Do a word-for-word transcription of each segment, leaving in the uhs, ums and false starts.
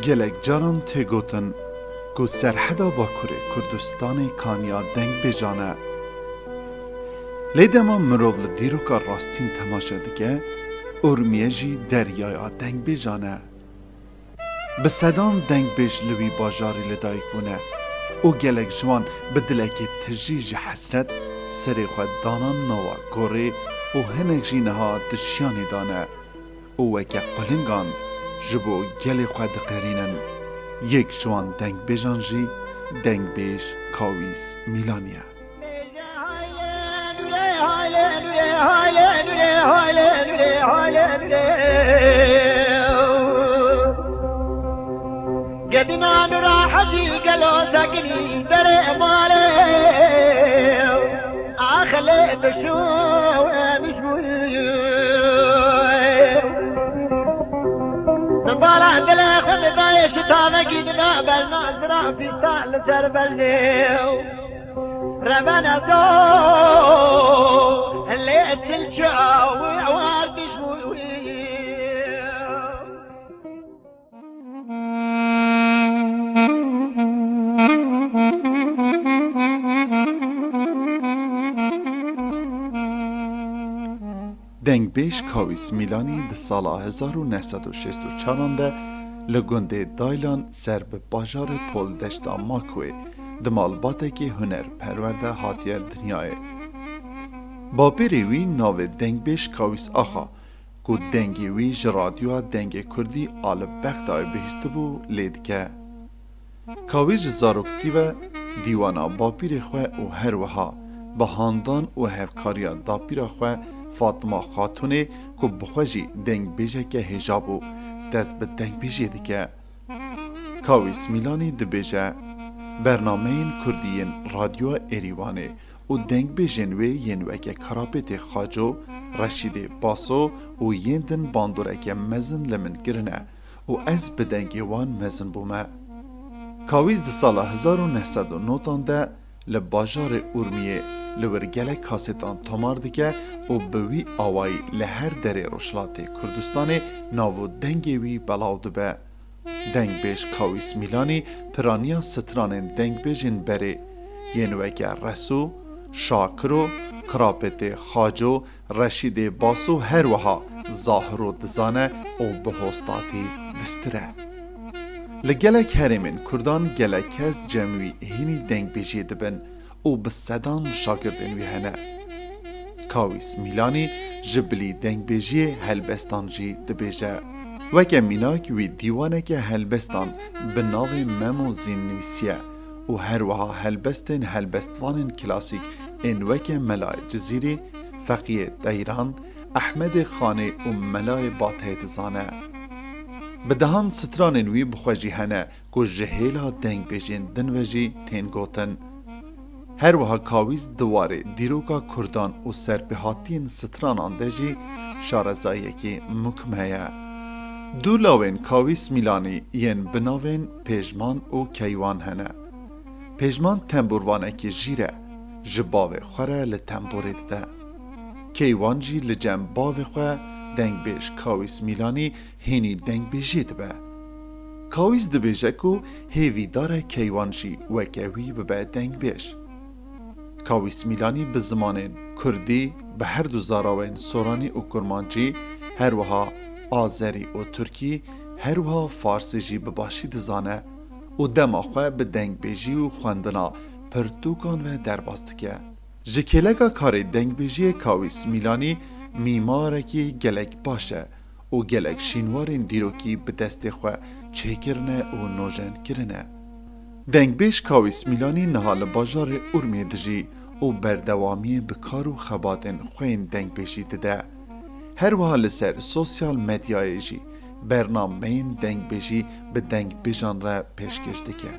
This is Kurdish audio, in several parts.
Gelek caran tê gotin ku Serheda Bakurê Kurdistanê kaniya dengbêjan e. Lê dema mirov li dîroka rastîn temaşe dike, Urmiye jî deryaya dengbêjan e. Bi sedan dengbêj li wî bajarî li dayik bûne û gelek ji wan bi dilekê tijî ji hesret serê xwe danan nava gorê û hinek jî niha di jiyanê de ne û weke qulingan ji bo gelê xwe diqerînin. Yek ji wan dengbêjan jî dengbêj Kawîs Mîlanî ye. Gedina nura hecî gelo sekinî derê malê. Axilê dişû mîşbû. Min bala dilê xwe didayê şitavekî dida berna zira pîsta li ser belê. Revene do lê çil çawi ewar dişbû. Dengbêj Kawîs Mîlanî di sala hezar û neh sed û şêst û çaran de li gundê Daylan ser bi bajarê Pol Deşta Makwê di malbatekî hunerperwer de hatiye dinyayê. Bapêrê wî navê dengbêj Kawîs Axa, ku dengê wî ji radyoya Dengê Kurdî a li Bexdayê bihîstibû, lê dike. Kawîs ji zaroktî ve dîwana bapîrê xwe û her wiha bi handan û hevkariya dapîra xwe Fatima Xatûnê, ku bi xwe jî dengbêjeke hêja bû, dest bi dengbêjiyê dike. Kawîs Mîlanî dibêje, bernameyên kurdî yên radyoya Êrîvanê û dengbêjên wê yên weke Karapêtê Xaco, Reşîdê Baso û yên din bandoreke mezin li min kirine û ez bi dengê wan mezin bûme. Kawîs di sala hezar û neh sed û nod an de li bajarê Urmiyê li wir gelek kasêtan tomar dike û bi wî awayî li her derê Rojhilatê Kurdistanê nav û dengê wî belav dibe. Dengbêj Kawîs Mîlanî piraniya stranên dengbêjên berê yên weke Reso, Şakiro, Karapêtê Xaco, Reşîdê Baso her wiha Zahiro dizane û bi hostatî distir e. Li gelek herêmên Kurdan gelek kes cem wî hînî dengbêjiyê dibin û bi sedan şagirdên wî hene. Kawîs Mîlanî ji bilî dengbêjiyê helbestan jî dibêje. Weke mînak wî dîwaneke helbestan bi navê Mem û Zîn nivîsiye û her wiha helbestên helbestvanên klasîk ên weke Melayê Cizîrî, Feqiyê Teyran, Ehmedê Xanê û Melayê Bateyê dizane. Bi dehan stranên wî bi xwe jî hene ku ji hêla dengbêjên din ve jî tên gotin. Her wiha Kawîs di warê dîroka Kurdan û serpêhatiyên stranan de jî şarezayiyekî mukim heye. Du lawên Kawîs Mîlanî yên bi navên Pêjman û Keywan hene. Pêjman tembûrvanekî jîr e, ji bavê xwe re li tembûrê dide. Keywan jî li cem bavê xwe dengbêj Kawîs Mîlanî hînî dengbêjiyê dibe. Kawîs dibêje ku hêvîdar e Keywan jî weke wî bibe dengbêj. Kawîs Mîlanî bi zimanên kurdî, bi her du zarawên soranî û kurmancî, her wiha azerî û tirkî, her wiha farsî jî bi başî dizane û dema xwe bi dengbêjî û xwendina pirtûkan ve derbas dike. Ji kêleka karê dengbêjiyê Kawîs Mîlanî mîmarekî gelek baş e û gelek şînwarên dîrokî bi destê xwe çêkirine û nojen kirine. Dengbêj Kawîs Mîlanî niha li bajarê Urmiyê dijî û berdewamiyê bi kar û xebatên xwe yên dengbêjî dide. Her wiha li ser sosyal medyayê jî bernameyên dengbêjî bi dengbêjan re pêşkêş dike.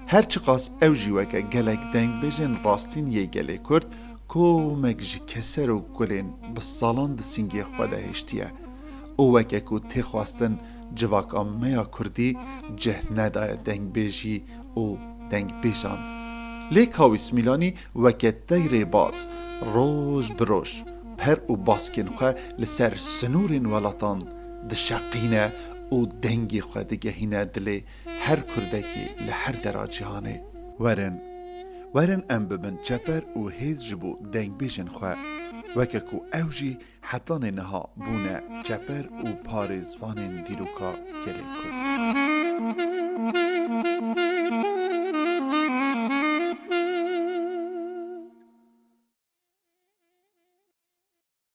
Her çiqas ew jî weke gelek dengbêjên rastîn yê gelê Kurd, komek ji keser û gulên bi salan di sîngê xwe de hiştiye û weke ku tê xwestin civaka me ya Kurdî cih nedaye dengbêjî û dengbêjan. Lê Kawîs Mîlanî weke teyrê baz roj bi roj per û baskên xwe li ser sinûrên welatan dişeqîne û dengê xwe digehîne dilê her Kurdekî li her dera cîhanê. Werin, werin em bibin çeper û hêz ji bo dengbêjên xwe, weke ku ew jî hetanê niha bûne çeper û parêzvanên dîroka gelê Kurd.